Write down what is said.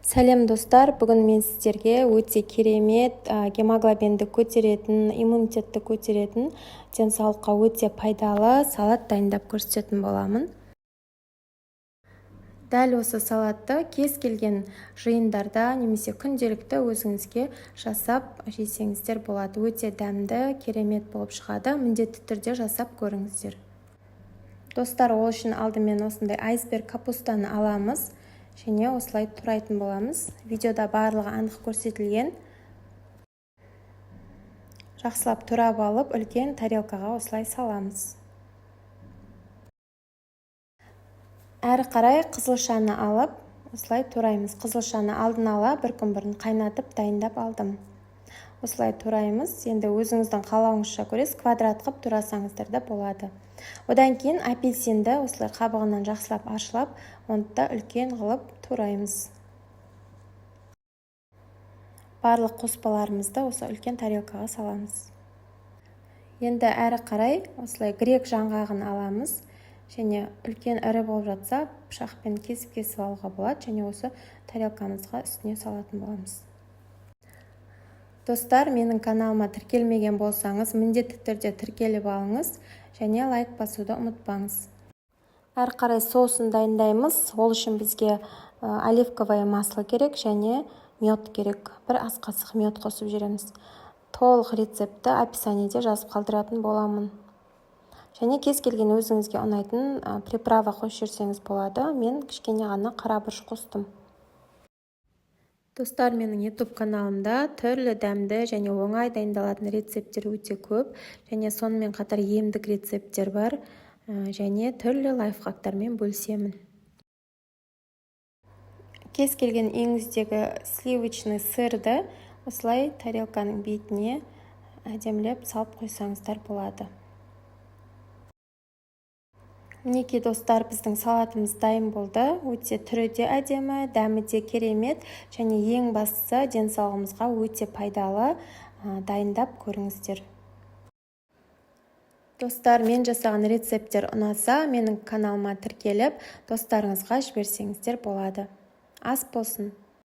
Сәлем, достар! Бүгін мен сіздерге өте керемет, гемоглобинді көтеретін, иммунитетті көтеретін, денсаулыққа өте пайдалы салат дайындап көрсететін боламын. Дәл осы салатты кез келген жиындарда немесе күнделікті өзіңізге жасап жесеңіздер болады. Өте дәмді, керемет болып шығады. Міндетті түрде жасап көріңіздер. Достар, ол үшін алдымен осындай айсберг капустаны аламыз және осылай турайтын боламыз. Видеода барлығы анық көрсетілген. Жақсылап турап алып, үлкен тарелкаға осылай саламыз. Әрі қарай қызылшаны алып, осылай тураймыз. Қызылшаны алдын ала бір күн бұрын қайнатып, дайындап алдым. Осылай тураймыз. Енді өзіңіздің қалауыңызша көресіз, квадрат қылып турасаңыздар да болады. Одан кейін апельсинді осылай қабығынан жақсылап аршылап, оны да үлкен қылып тураймыз. Барлық қоспаларымызды осы үлкен тарелкаға саламыз. Енді әрі қарай осылай грек жаңғағын аламыз және үлкен, ірі болып жатса, пышақпен кесіп-кесіп алуға болады және осы тарелкамызға үстіне салатын боламыз. Достар, менің каналыма тіркелмеген болсаңыз, міндетті түрде тіркеліп алыңыз және лайк басуды ұмытпаңыз. Әрі қарай соусын дайындаймыз. Ол үшін бізге оливковое масло керек және мед керек. Бір ас қасық мед қосып жібереміз. Толық рецептті описаниеде жазып қалдыратын боламын. Және кез келген өзіңізге ұнайтын приправа қосып жіберсеңіз болады. Мен кішкене ғана қара бұрыш қостым. Достар, менің YouTube каналымда түрлі дәмді және оңай дайындалатын рецепттер өте көп және сонымен қатар емдік рецепттер бар және түрлі лайфхактармен бөлісемін. Кез келген үйіңіздегі сливочный сырды осылай тарелканың бетіне әдемілеп салып қойсаңыздар болады. Мінекей, достар, біздің салатымыз дайын болды. Өте түрі де әдемі, дәмі де керемет және ең бастысы, денсаулығымызға өте пайдалы. Дайындап көріңіздер. Достар, мен жасаған рецепттер ұнаса, менің каналыма тіркеліп, достарыңызға жіберсеңіздер болады. Ас болсын!